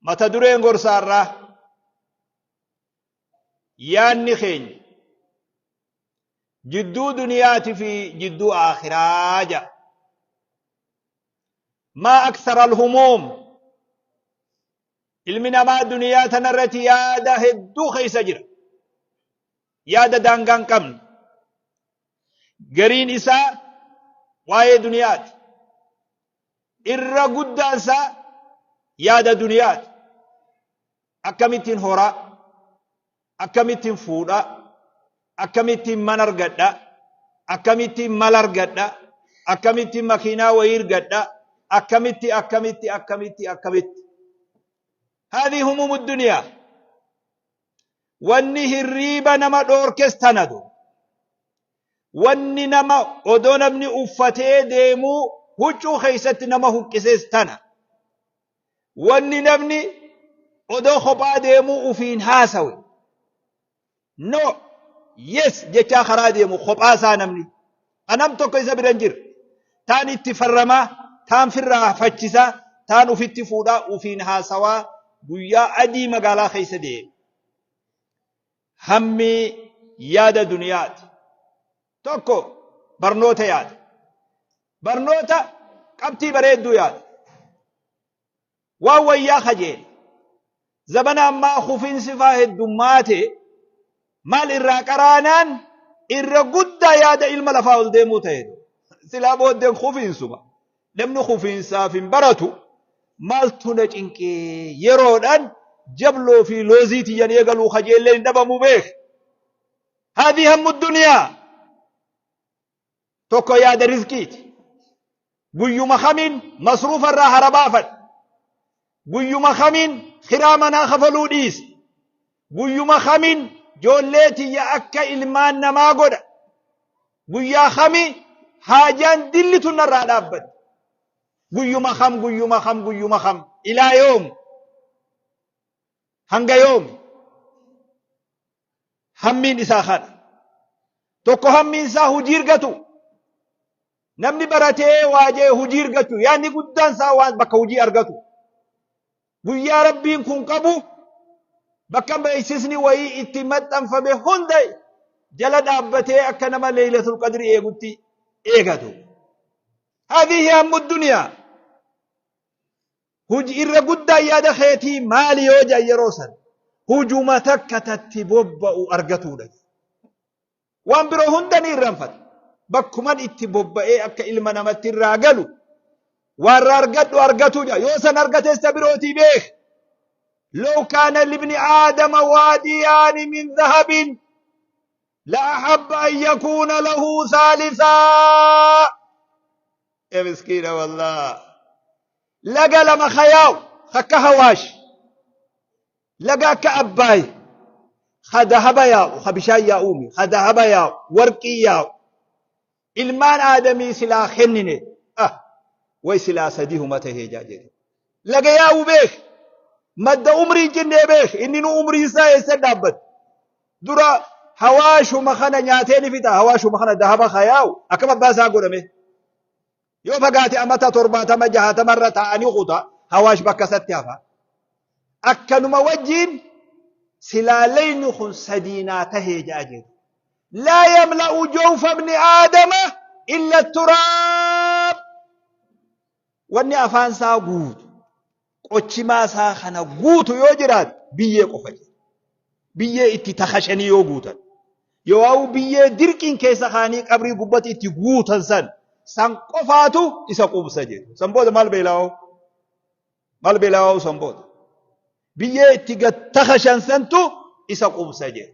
Mata dureen gorsaa irraa yaanni keenya jidduu duniyaati fi jidduu aakhiraa jedha. Maa aksara alhumuum ilmi namaa duniyaa tanarratti yaada hedduu keessa jira. Yaada daangaa hin qabne. Gariin isaa waa'ee duniyaati. Irra guddaan isaa yaada duniyaati. Akkamittiin horaa, akkamittiin fuudhaa, akkamittiin mana argadha, akkamittiin mala argadha, akkamittiin makiinaa wayii argadha, akkamitti akkamitti akkamitti akkamitti. Haadhi humumu duniyaa. Wanni hirriiba nama dhoorkes tana du. Wanni nama odoo namni uffatee deemuu huccuu keessatti nama huqqises tana. Wanni namni odoo kophaa deemuu ufiin haasawe. No, yes jechaa karaa deemu kophaa isaa namni. Anam tokko isa bira hin jirre. Taan itti farramaa, taan firraa fachisaa, taan ufitti fuudhaa ufiin haasawaa guyyaa adii magaalaa keessa deema. Hammi yaada duniyaati. Tokko barnoota yaada. Barnoota qabxii bareedduu yaada. Waan wayyaa kajeela. Zabana ammaa kufinsi faa heddummaate maal irraa qaraanaan irra guddaa yaada ilma lafaa ol deemuu ta'e. Silaa booddeen kufiinsuma. Namni kufiinsaaf hin baratu maaltu na cinqee yeroodhaan jabloo fi loozii tiyyan eegaluu kajeellee hin dhabamu beek. Haadhi hammu duniyaa. Tokko yaada rizqiiti. Guyyuma kamiin masruufa irraa hara baafadha. Guyyuma kamiin kiraa manaa kafaluu dhiisa. Guyyuma kamiin joollee tiyya akka ilmaan namaa godha. Guyyaa kamii haajaan dilli tun narraa dhaabbatti. Guyyuma kam guyyuma kam guyyuma kam ilaa yoom hanga yoomi Hammiin isaa kana. Tokko hammiin isaa hojii argatu. Namni baratee waa jee hojii argachuu yaadni guddaan isaa waan bakka hojii argatu. Guyyaa Rabbiin kun qabu bakka beeksisni wayii itti maxxanfame hunda jala dhaabbatee akka nama leeylatul qadri eegutti eegatu. Haadhihi hammu duniyaa. Huji irra guddaan yaada keetii maali yoo jedhan yeroo san hujuma takka tatti bobba'u argatuudha. Waan biroo hunda ni irraanfata. Bakkuman itti bobba'ee akka ilma namatti irraa galu waan irraa argadhu argatuu jedha. Yoo san argates ta birootii beek. لو كان لابن آدم واديان من ذهب لأحب أن يكون له ثالثا يا مسكينة والله laga lama ka yaa'u akka hawaash laga akka abbaay ka dahaba yaa'u ka bishaan yaa'uumi ka dahaba yaa'u warqii yaa'u ilmaan aadamii silaa kennine ah way silaa sadihuma tahee jaa jedhe laga yaa'u beek madda umrii jennee beek inni nu umrii isaa eessa dhaabbate dura hawaashuma kana nyaatee ni fixa hawaashuma kana dahaba ka yaa'u akkam abbaa isaa godhame Yoo fagaate amata 70 60 irra taa'anii kuta hawaash bakka isatti hafa. Akkanuma wajjiin silaa layni kun sadiinaa tahee ja'a jedhu. Laa yamla'u jawfa ibni aadama illa turaab. Wanni afaan isaa guutu qochimaa isaa kana guutu yoo jiraate biyyee qofa jedha. Biyyee itti takashanii yoo guutan. Yoo biyyee dirqiin keessa kaanii qabrii gubbatti itti guutan san san qofaatu isa quubsa jedhu. San booda maal beelaa'oo? Maal beelaa'oo san booda? Biyyee itti gad takashan santu isa quubsa jedhu.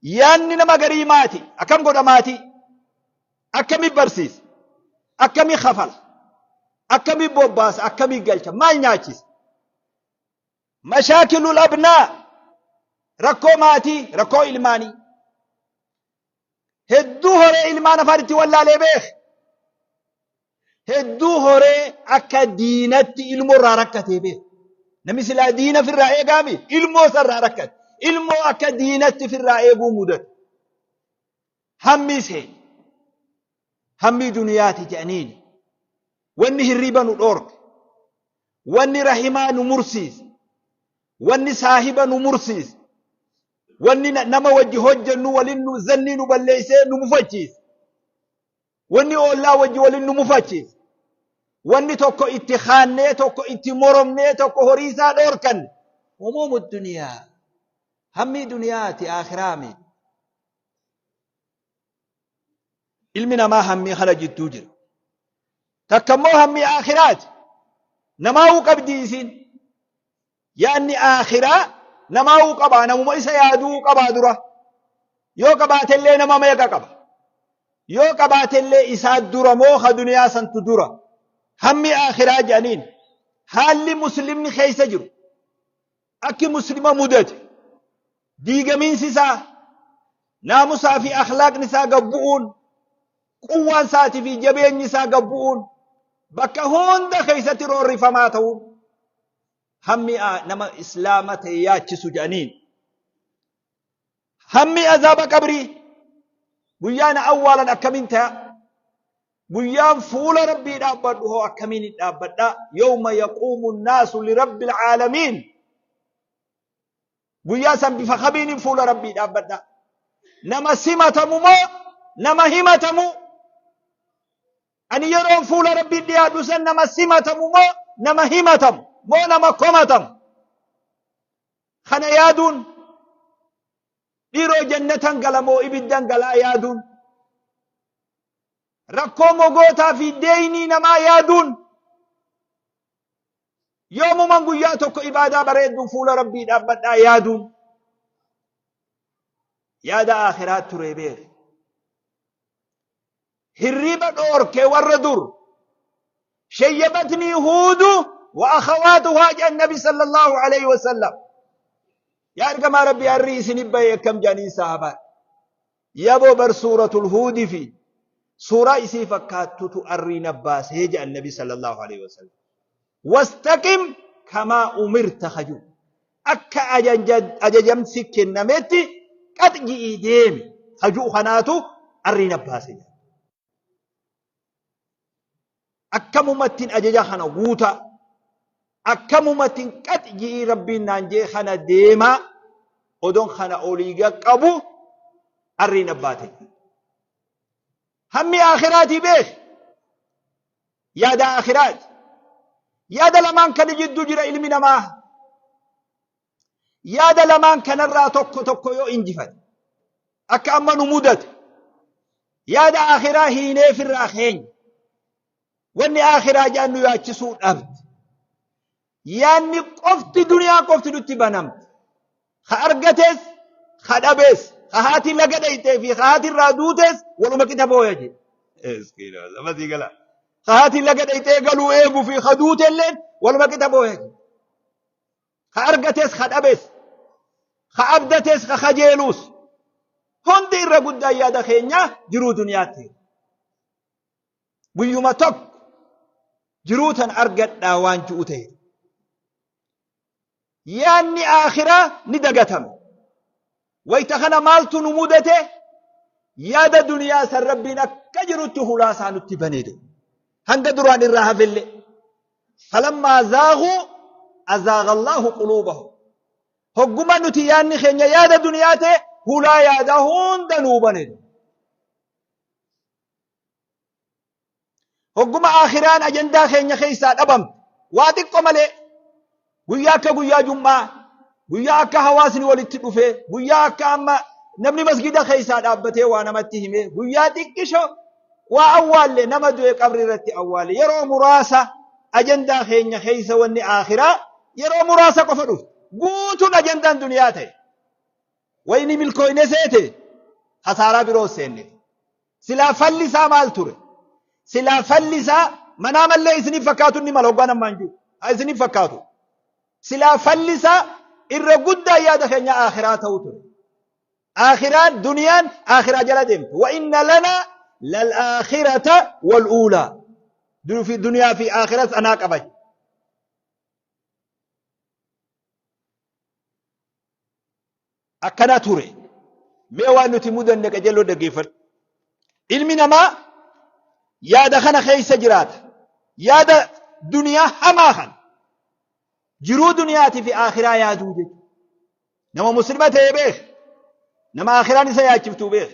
Yaanni nama garii maati. Akkam godha maatii? Akkami barsiisa? Akkami kafala? Akkami bobbaasa? Akkami galcha? Maal nyaachisa? Mashaakilul abnaa rakkoo maatii, rakkoo ilmaanii. Hedduu horee ilmaan afaan itti wallaalee beek. Hedduu horee akka diinatti ilmoo irraa rakkatee beek. Namni silaa diina firraa eegaami ilmoo isarraa rakkate. Ilmoo akka diinatti firraa eeguu mudate. Hammii seeni. Hammii duniyaati jedhaniini. Wanni hirriiba nu dhoorke. Wanni rahimaa nu mursiise, wanni saahiba nu mursiise, wanni nama wajji hojjennu walin nu zannii nu balleessee nu mufachiise, wanni oollaa wajji walin nu mufachiise, wanni tokko itti kaannee, tokko itti moromnee, tokko horii isaa dhoorkanne. Humuumu duniyaa, hammii duniyaati, akhiraa miti. Ilmi namaa hammii kana jidduu jira. Takka immoo hammii aakhiraati. Namaa'uu qabdi isiin. Yaanni aakhiraa namaa'uu qabaa, namuma isa yaaduu qabaa dura. Yoo qabaatellee nama meeqa qaba? Yoo qabaatellee isaa dura moo ka duniyaa santu dura? Hammi aakhiraa jedhaniin haalli muslimni keessa jiru, akki muslima mudate, diigamiinsi isaa, naamusaa fi akhlaaqni isaa gad bu'uun, quwwaan isaatii fi jabeenyi isaa gad bu'uun, bakka hunda keessatti roorrifamaa ta'uun hammi nama islaama ta'e yaachisu jedhaniin. Hammi azaaba qabrii, guyyaa na awwaalan akkamiin ta'a? Guyyaan fuula Rabbii dhaabbadhu hoo akkamiin hin dhaabbadha? Yawma yaquumu nnaasu lirabbil caalamiin. Guyyaa san bifa kamiinin fuula Rabbii dhaabbadha? Nama simatamu moo nama himatamu? Ani yeroon fuula Rabbii dhiyaadhu san nama simatamu moo nama himatamu moo nama komatamu? Kana yaaduun, dhiiroo jannatan gala moo ibiddan galaa yaaduun, rakkoo mogootaa fi deeynii namaa yaaduun, yoomuman guyyaa tokko ibaadaa bareedduun fuula Rabbii dhaabbadhaa yaaduun yaada aakhiraa ture beeki. Hirriba dhoorke warra dur. Shayyabatnii Huudu wa akhawaatuhaa jedhan Nabi sallallahu alayhi wa sallam. Yaa ergamaa Rabbii, harri isin bahe akkam jedhaniin sahabaan. Yaboo bar suuratul Huudi fi suuraa isii fakkaattutu arrii na baasee jedhan Nabi sallallahu alayhi wa sallam. Wastaqim kamaa umirta kaju. Akka ajajamsi kennametti qax ji'ii deemi kaju kanaatu arrii na baase jedhan. Akkamumattiin ajaja kana guutaa, akkamumattiin qax ji'ii Rabbiin naan jee kana deemaa, odoon kana olii qabu arrii na baate. Hammi aakhiraatii beeki. Yaada aakhiraati. Yaada lamaan kana jidduu jira ilmi namaa. Yaada lamaan kanarraa tokko tokko yoo injifate, akka amma nu mudate, yaada aakhiraa hiinee firraa keenya. Wanni aakhiraa jedhan nu yaachisuu dhabde. Yaanni qofti duniyaa qofti nutti banamte. Ka argates ka dhabees, ka haati laga dhayxee fi ka haati irraa duutes waluma qixa booya jedhe. Ka haati laga dhayxee galuu eegu fi ka duutelleen waluma qixa booya jedhe. Ka argates ka dhabees, ka abdates ka kajeeluus, hundi irra guddaan yaada keenya jiruu duniyaatti. Guyyuma tokko jiruu tan argadhaa waan ju'u ta'e. Yaanni aakhiraa ni dagatame. Wayta kana maaltu nu mudate? Yaada duniyaa san Rabbiin akka jirutti hulaa isaa nutti banee jiru. Hanga duraan irraa hafellee. Falammaa zaaguu azaaga Allaahu quluubahum. Hogguma nuti yaanni keenya yaada duniyaa ta'e, hulaa yaadaa hunda nuu bane. Hogguma aakhiraan ajandaa keenya keessaa dhabamte waa xiqqo malee, guyyaa akka guyyaa jum'aa, guyyaa akka hawaasni walitti dhufee, guyyaa akka amma namni masgida keessaa dhaabbatee waa namatti himee, guyyaa xiqqisho waa awwaalle, nama du'e qabri irratti awwaalle, yeroo muraasa ajandaa keenya keessa wanni aakhiraa yeroo muraasa qofa dhufte, guutuun ajandaan duniyaa ta'e. Wayni milkooyne seete kasaaraa biroo seenne. Silaa falli isaa maal ture? Silaa falli isaa manaa mallee isiniif fakkaatu ni mala hoggaan ammaan jiru. Haa isiniif fakkaatu. Silaa falli isaa irra guddaa yaada keenya aakhiraa ta'uu ture. Aakhiraan duniyaan aakhiraa jala deemtu. Wa inna lanaa lal aakhirata wal uulaa. Duniyaa fi aakhiras anaa qaba. Akkana ture. Mee waan nuti mudanne qajeeloo dhaggeeffadhu. Ilmi namaa yaada kana keessa jiraata. Yaada duniyaa hamaa kana. Jiruu duniyaatii fi aakhiraa yaaduu jechuudha. Nama muslima ta'e beek. Nama aakhiraan isa yaachiftuu beek.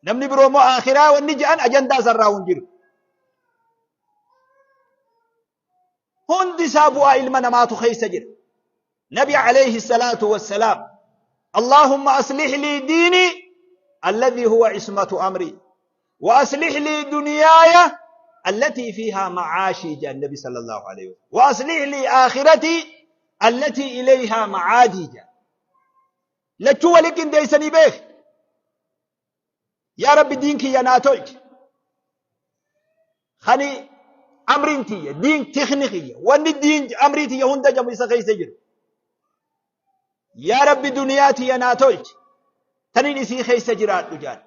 Namni biroo immoo aakhiraa wanni je'an ajandaa isarraa hin jiru. Hundi isaa bu'aa ilma namaatu keessa jira. Nabi alayhi salaatu wassalaam Allahumma aslih lii diinii alladhii huwa ismatu amrii wa aslih lii duniyaaya allatii fiihaa macaashii jedhan Nabi sallallahu alayhi wa sallam wa aslih lii aakhiratii allatii ilayhaa macaadii jedhan. Lachuu wali qindeessanii beek. Yaa Rabbi diin kiyya naa tolchi. Kani amriin tiyya diin tikni kiyya wanni diin amrii tiyya hunda jamu isa keessa jiru. Yaa Rabbi duniyaa tiyya naa tolchi. Tanin isii keessa jiraadhu jaan.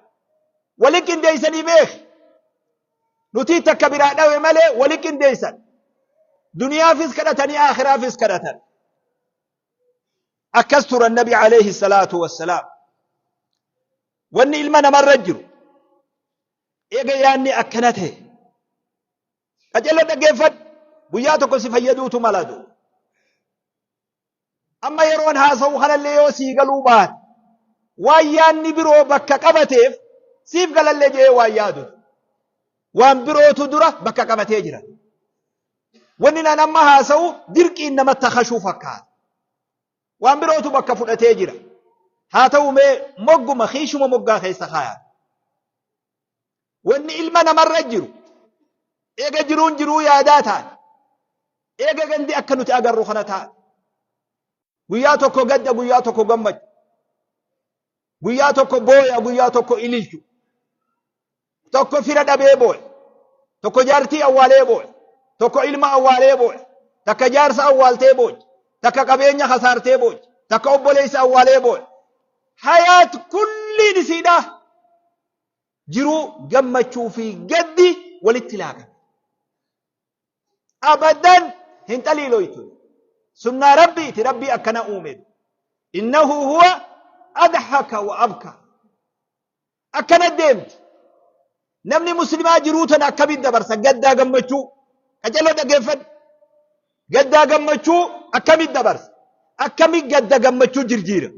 Wali qindeessanii beek. Nutii takka biraa dhawe malee wali qindeessan. Duniyaafis kadhatanii aakhiraafis kadhatan. Akkas turan Nabi alayhi salaatu wassalaam. Wanni ilma namarra jiru eega yaanni akkana ta'e qajeeloo dhaggeeffadhu guyyaa tokko si fayyaduutu malatu. Amma yeroon haasa'u kanallee yoo sii galuu baate waan yaanni biroo bakka qabateef siif galallee jedhee waan yaadu waan birootu dura bakka qabatee jira. Wanni naan amma haasa'u dirqiin namatti hashuu fakkaata. Waan birootu bakka fudhatee jira. Haa ta'u mee mogguma kiishuma moggaa keessa kaayaa. Wanni ilma namarra jiru eega jiruun jiruu yaadaa taate eega gandi akka nuti agarru kana taate guyyaa tokko gadda guyyaa tokko gammachu guyyaa tokko booya guyyaa tokko ililchu Tokko fira dhabee booya. Tokko jaartii awwaalee booya. Tokko ilma awwaalee booya. Takka jaarsa awwaaltee boochi. Takka qabeenya kasaartee boochi. Takka obboleessa awwaalee booya. Hayaat kulliin isiidha. Jiruu gammachuu fi gaddi walitti laaqame. Abadan hin xaliiloytu. Sunnaa Rabbiiti Rabbii akkana uume. Innahu huwa adhaka wa abka. Akkana deemti. Namni muslimaa jiruu tana akkamiin dabarsa? Gaddaa gammachuu. Qaceloo dhaggeeffadhu. Gaddaa gammachuu akkamiin dabarsa? Akkamiin gadda gammachuu jirjiira?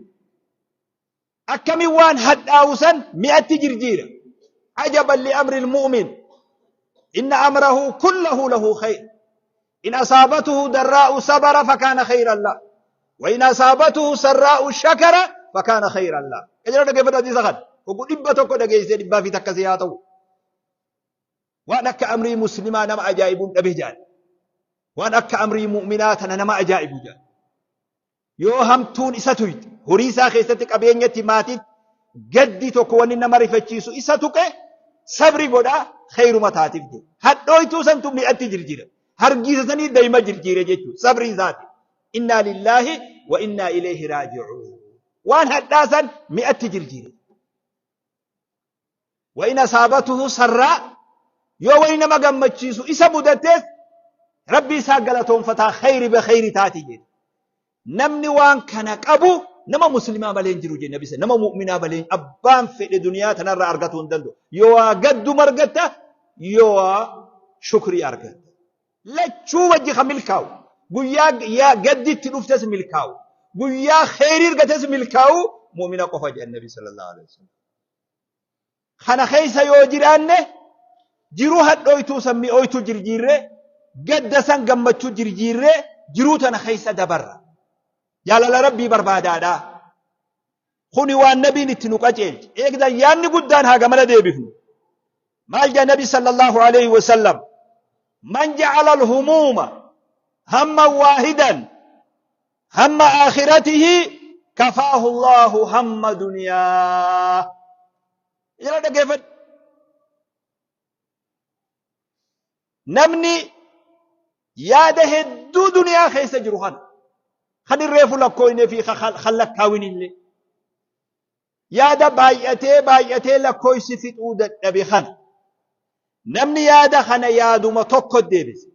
Akkamiin waan hadhaa'u san mi'atti jirjiira? Ajaban li amri mu'min. Inna amrahu kullahu lahu khayr. In asaabatuhu darraa'u sabara fakaana khayran la. Wa in asaabatuhu sarraa'u shakara fakaana khayran la. Qajeeloo dhaggeeffadhu hadiisa kana. Hogguu 100 dhageessee dhibbaa fi takka si haa ta'u. Waan akka amrii muslimaa nama ajaa'ibuun dhabe jaal. Waan akka amrii mu'minaa tana nama ajaa'ibu jaal. Yoo hamtuun isa tuyxe horii isaa keessatti qabeenyatti maatiitti gaddi tokko wanni nama rifachiisu isa tuqe sabri godha khayruma taatiif jedhe. Hadhooytuu santu mi'atti jirjira. Hargiisa sanii dayma jirjiire jechuudha sabrii isaati. Innaa lillaahi wa innaa ilayhi raaji'uun. Waan hadhaa san mi'atti jirjiire. Wa in asaabatuhu sarraa yoo wani nama gammachiisu isa mudatees rabbi isaa galatoonfataa khayri be khayri taati jedhe. Namni waan kana qabu nama muslimaa malee hin jiru jedhe nabi nama mu'minaa malee abbaan fedhe duniyaa tanarraa argatuu hin danda'u. Yoo waa gadduma argatta yoo waa shukrii argatta. Lachuu wajji kan milkaa'u guyyaa yaa gaddi itti dhuftes milkaa'u guyyaa khayrii argates milkaa'u mu'mina qofa jedhan nabi sallallahu alaihi wasallam. Kana keessa yoo jiraanne jiruu hadhooytuu san mi'ooytuu jirjiirree gadda san gammachuu jirjiirree jiruu tana keessa dabarra. Jaalala Rabbii barbaadaadha. Kuni waan nabiin itti nu qaceelche. Eegdan yaanni guddaan haa gamana deebifnu. Maal jedha nabi sallallahu alaihi wasallam? Man ja'ala al-humuuma hamman waahidan hamma aakhiratihi kafaahu Allahu hamma duniyaa. Jala dhaggeeffadhu. Namni yaada hedduu duniyaa keessa jiru kana kan irreefu lakkooyne fi kan lakkaawin illee yaada baay'atee baay'atee lakkooysi fixuu dadhabe kana namni yaada kana yaaduma tokko deebise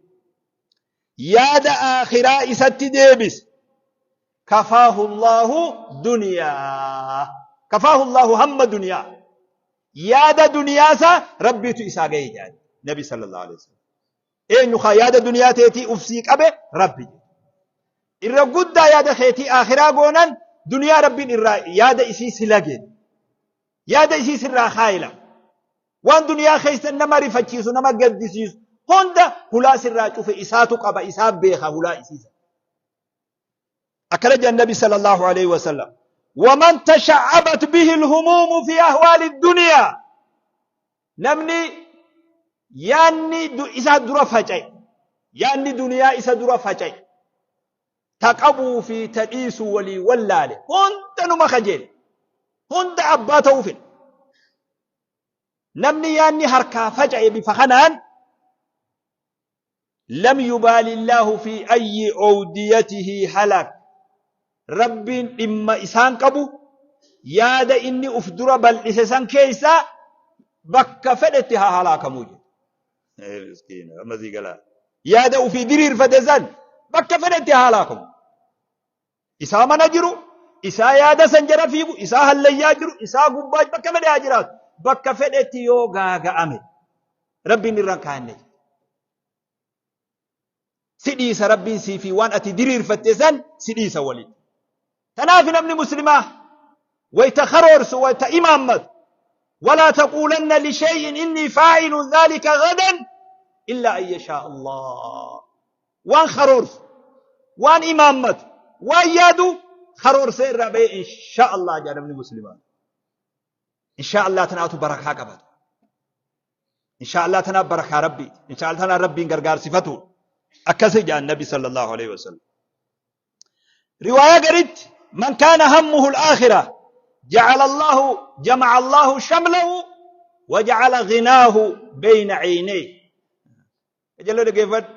yaada aakhiraa isatti deebise kafaahu Allaahu duniyaa kafaahu Allaahu hamma duniyaa yaada duniyaa isaa rabbiitu isaa gahe jedhan nabi sallallahu alaihi wasallam eenyu kaa yaada duniyaa teetii ufsii qabe rabbi. Irra guddaa yaada keetii aakhiraa goonan duniyaa Rabbiin irraa yaada isii si lageen. Yaada isii sirraa kaayila. Waan duniyaa keessa nama rifachiisu nama gaddisiisu hunda hulaa sirraa cufe isaatu qaba isaa beeka hulaa isiisa. Akkana jedhan Nabi sallallahu alaihi wasallam. Waman tasha'abat bihi alhumuumu fi ahwaali duniyaa. Namni yaanni isa dura faca'e, yaanni duniyaa isa dura faca'e, ta qabuu fi ta dhiisu walii wallaale, hunda numa kajeele, hunda abbaa ta'uu fedhe. Namni yaanni harkaa faca'e bifa kanaan lam yubaali Illaahu fi ayyi owdiyatihi halak. Rabbiin dhimma isaan qabu yaada inni uf dura bal'ise san keessaa bakka fedhetti haa halaakamuu jedhe. Miskiina amma sii galaa. Yaada ufii diriirfate san bakka fedhetti haa halaakamu. Isaa mana jiru, isaa yaada san jala fiigu, isaa hallayyaa jiru, isaa gubbaa bakka fedhe haa jiraatu. Bakka fedhetti yoo gaaga'ame Rabbiin irra hin kaa'anne. Si dhiisa Rabbiin sii fi waan ati diriirfatte san si dhiisa waliin. Kanaaf namni muslimaa wayta karoorsu wayta imaammatu walaa taquulanna lishay'in innii faa'ilun dhaalika gadan illaa an yashaa Allah. Waan karoorsu, waan imaammatu, waan yaadu karoorsee irraa ba'ee insha Allah jedha namni muslimaa. Insha Allah tanaatu barakaa qabata. Insha Allah tanaaf barakaa Rabbiiti. Insha Allah tanaan Rabbiin gargaarsifatu. Akkasi jedhan Nabi sallallahu alaihi wasallam. Riwaayaa garitti man kaana hammuhu al-aakhirah ja'ala Allahu jama'a Allahu shamlahu wa ja'ala ghinaahu bayna 'aynayhi. Qajeeloo dhaggeeffadhu.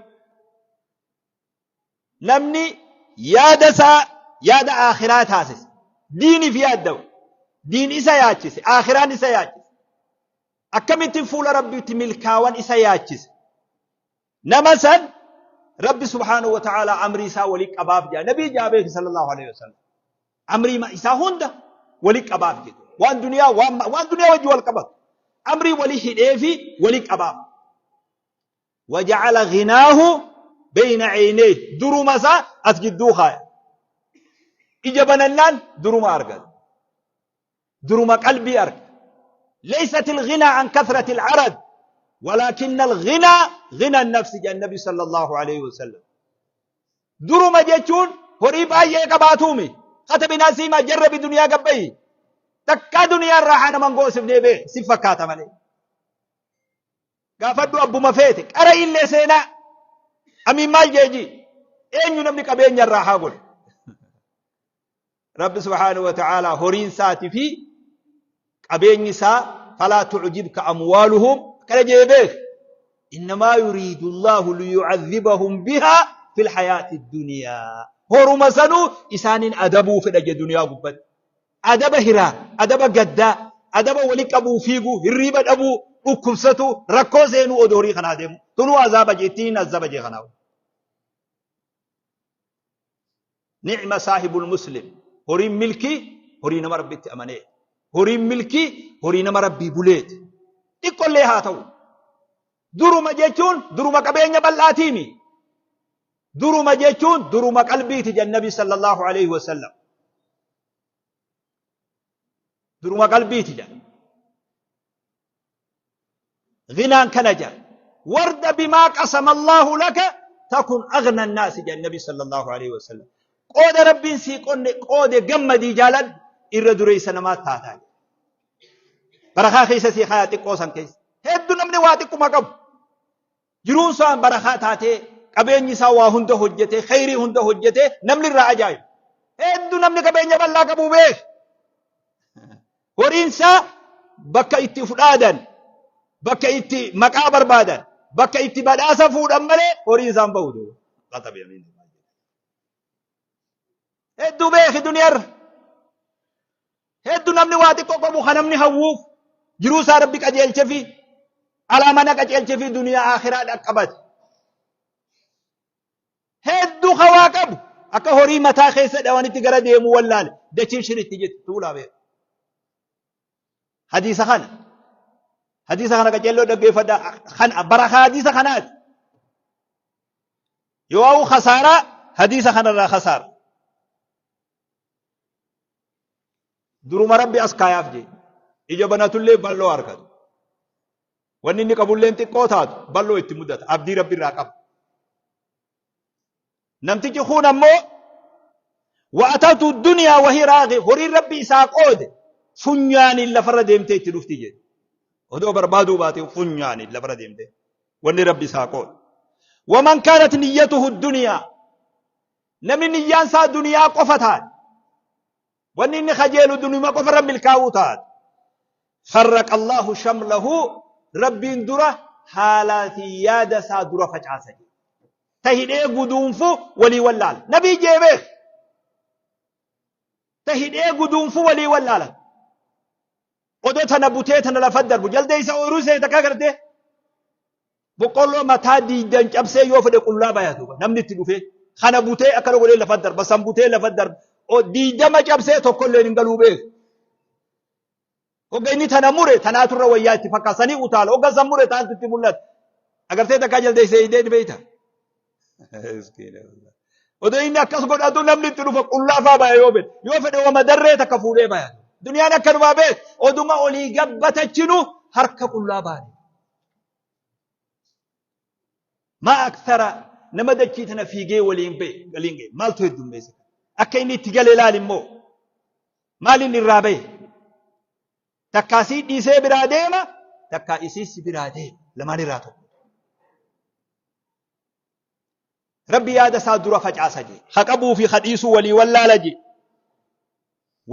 Namni yaada isaa yaada aakhiraa taasise. Diiniif yaadda'u. Diin isa yaachise. Aakhiraan isa yaachise. Akkamittiin fuula Rabbiitti milkaawan isa yaachise. Nama san Rabbi subhaanahu wa ta'aalaa amrii isaa walii qabaaf jedha. Nabii jaa beeki sallallahu alaihi wasallam. Amrii isaa hunda walii qabaaf jedhu. Waan duniyaa waan duniyaa wajji wal qabatu. Amrii walii hidhee fi walii qabaaf. Waja'ala ghinaahu beeyna ceynee duruma isaa as jidduu kaaya. Ija banannaan duruma argata. Duruma qalbii arga. Leysat ilghinaa an kathrati al'arad walaakinna alghinaa ghina nafsi jedhan Nabi sallallahu alaihi wasallam. Duruma jechuun horii baay'ee qabaatuumi. Katabinaa siimaa jarrabi duniyaa gabbayi. Takkaa duniyaa irraa haa naman goosifnee bee si fakkaata malee. Gaafadhu abbuma feete qara illee seenaa amiin maal jeeji eenyu namni qabeenya irraa haa godhu. Rabbi subhaanahu wa ta'aalaa horiin isaati fi qabeenyi isaa falaa tu'jibka amwaaluhum akkana jee beek. Innamaa yuriidu Allaahu liyu'adhibahum bihaa fil hayaati duniyaa. Horuma sanuu isaaniin adabuu fedha jee duniyaa gubbatti. Adaba hiraa, adaba gaddaa, adaba wali qabuu fiiguu, hirriiba dhabuu, dhukkubsatuu, rakkoo seenuu odoo horii kanaa deemu. Tunuu azaaba jee ittiin azaba jee kanaa. Ni'ma saahibul muslim. Horiin milkii horii nama Rabbitti amanee. Horiin milkii horii nama Rabbii buleeti. Xiqqollee haa ta'u. Duruma jechuun duruma qabeenya bal'aatiimi. Duruma jechuun duruma qalbiiti jedhan Nabi sallallahu alaihi wasallam. Duruma qalbiiti jedhan. Ghinaan kana jedhan. Warda bimaa qasama Allahu laka takun aghna annaasi jedhan Nabi sallallahu alaihi wasallam. Qooda Rabbiin sii qonne qoode gammadii jaaladhu irra dureessa namaa taataa jedhan. Barakaa keessa sii kaayaa xiqqoo san keessa. Hedduu namni waa xiqquma qabu. Jiruun isaa barakaa taatee qabeenyi isaa waa hunda hojjetee kheyrii hunda hojjetee namni irraa ajaa'ibu. Hedduu namni qabeenya bal'aa qabu beek. Horiin isaa bakka itti fudhaadan, bakka itti maqaa barbaadan, bakka itti badhaasa fuudhan malee horiin isaan bahu. Hedduu beeki duniyaarra. Hedduu namni waa xiqqoo qabu kan namni hawwuuf jiruu isaa Rabbi qajeelche fi alaa mana qajeelche fi duniyaa akhiraa dhaqqabate. Hedduu kan waa qabu akka horii mataa keessa dhawanitti gara deemu wallaale dachiin shiritti jetti tuulaa beeku. Hadiisa kana hadiisa kana qajeelloo dhaggeeffadha kan barakaa hadiisa kanaati. Yoo hawwu khasaaraa Hadiisa kanarraa khasaara. Duruma Rabbi as kaayaaf jee. Ija banatullee bal'oo argatu. Wanni inni qabulleen xiqqoo taatu bal'oo itti mudata. Abdii Rabbi irraa qaba. Namtichi kuun ammoo wa'atatu duniyaa wahii raaqi horiin Rabbi isaa qoode funyaaniin lafarra deemtee itti dhufti jedhe. Odoo barbaaduu baate funyaaniin lafarra deemtee wanni Rabbi isaa qoode. Waman kaanat niyyatuhu duniyaa namni niyyaan isaa duniyaa qofa taate wanni inni kajeelu duniyuma qofa irra milkaa'uu taate farraqa Allahu shamlahu Rabbiin dura haalaa fi yaada isaa dura facaasa jedhe. Ta hidhee guduunfu walii wallaala. Nabii jee beek. Ta hidhee guduunfu walii wallaala. Odoo tana butee tana lafa darbu jaldeessa ooyiruu see takka gartee boqqolloo mataa diidan cabsee yoo fedhe qullaa baya duuba namni itti dhufee kana butee akkana godhee lafa darba san butee lafa darba diidama cabsee tokkolleen hin galuu beeku. Hogga inni tana mure tanaatu irra wayyaa itti fakkaata sanii utaala hogga san mure taantu itti mul'ata. Agartee takkaa jaldeessee hidhee ni beeyta. Odoo inni akkas godhatu namni itti dhufa qullaa faa baya yoo fedhe yoo fedhe wama darree takka fuudhee baya. Duniyaan akkanumaa beek oduma olii gabbatachinu harka qullaa baane. Maa akthara nama dachii tana fiigee waliin ba'e galiin ga'e maaltu heddummeesse akka inni itti gale ilaali immoo maaliin irraa ba'e takkaa sii dhiisee biraa deema takkaa isii si biraa deema lamaan irraa tokko. Rabbi yaada isaa dura facaasa jee ha qabuu fi ha dhiisuu walii wallaala jee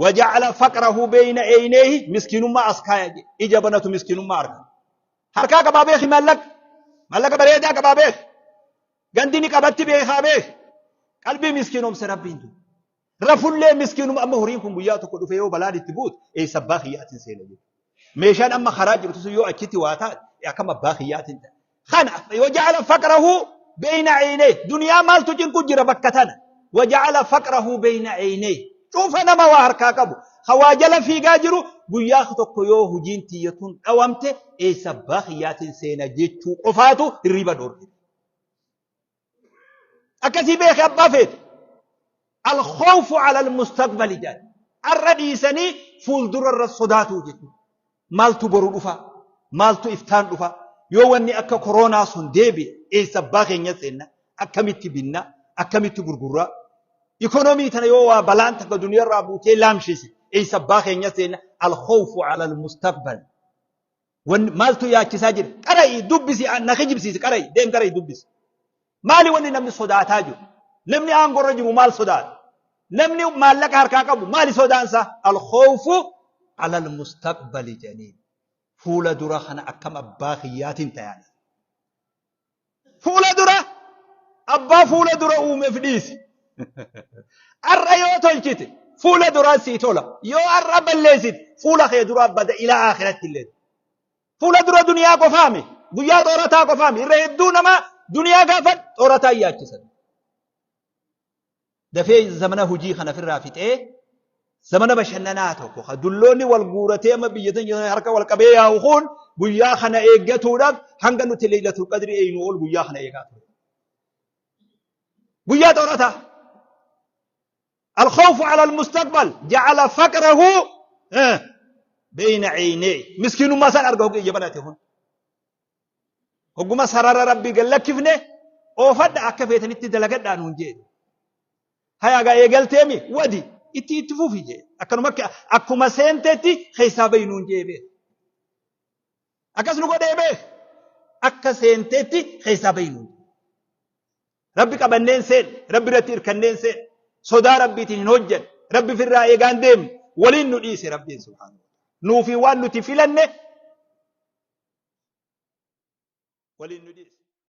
waja'ala faqrahu beeyna eeyneehi miskiinummaa as kaaya jee ija banatu miskiinummaa arga harkaa qabaa beeki maallaqa maallaqa bareedaa qabaa beeki gandi ni qabatti beekaa beeki qalbii miskiinoomse rabbiin du rafullee miskiinuma amma horiin kun guyyaa tokko dhufee yoo balaan itti buute eessa abbaa kiyyaatiin seena jechuudha. Meeshaan amma karaa jirtu sun yoo achitti waa taate akkam abbaa kiyyaatiin ta'a. Kana waja'ala faqrahu beeyna ceynee duniyaa maaltu cinqu jira bakka tana waja'ala faqrahu beeyna ceynee cufa nama waa harkaa qabu hawaa jala fiigaa jiru guyyaa tokko yoo hojiin tiyya tun dhawamte eessa abbaa kiyyaatiin seena jechuu qofaatu hirriiba dhoorge. Akkasii beeki abbaa feete. Alkhawfu ala almustaqbali jedhan. Har'a dhiisanii fuuldura irra sodaatuu jechuudha. Maaltu boru dhufa? Maaltu iftaan dhufa? Yoo wanni akka koroonaa sun deebi'e eessa abbaa keenya seenna? Akkamitti binna? Akkamitti gurgurra? Ikonomii tana yoo waa balaan takka duniyarraa buutee laamshise eessa abbaa keenya seenna? Alkhawfu ala almustaqbal. Wanni maaltu yaachisaa jira? Qara'i dubbisi na kijibsiisi qara'i deem qara'i dubbisi. Maali wanni namni sodaataa jiru? Namni aangorra jiru maal sodaata? Namni maallaqa harkaa qabu maali sodaansa? Alkhawfu alal mustaqbali jedhaniin. Fuula dura kana akkam abbaa kiyyaatiin tayaani. Fuula dura abbaa fuula dura uumeef dhiisi. Har'a yoo tolchite fuula duraa sii tola. Yoo har'a balleessite fuula kee duraa bada ilaa akhiratti illee. Fuula dura duniyaa qofaami. Guyyaa xoorataa qofaami. Irra hedduu namaa duniyaa gaafa xoorataa yaachisan. Dafee zamana hujii kana ofirraa fixee zamana bashannanaa tokko ka dulloonni wal guuratee amma biyya teenya harka wal qabee yaa'u kun guyyaa kana eeggatuudhaaf hanga nuti leeylatul qadri eeynu ol guyyaa kana eegaa ture. Guyyaa xoorataa. الخوف على المستقبل جعل فقره بين عينيه مسكين ما سان أرجوك يجبناته هون Hogguma sarara Rabbii gad lakkifne oofadha akka feetanitti dalagadhaa nuun jeedhe. Hayaa gaa eegalteemi wadi itti itti fufi jee. Akkanuma akkuma seentetti keessaa bahi nuun jee beek. Akkas nu godhee beek. Akka seentetti keessaa bahi nuun jee. Rabbi qabanneen seen, Rabbi irratti irkanneen seen, sodaa Rabbiitiin hin hojjanne, Rabbi firraa eegaan deemne, waliin nu dhiise Rabbiin subhaanahu. Nuufi waan nuti filanne waliin nu dhiise.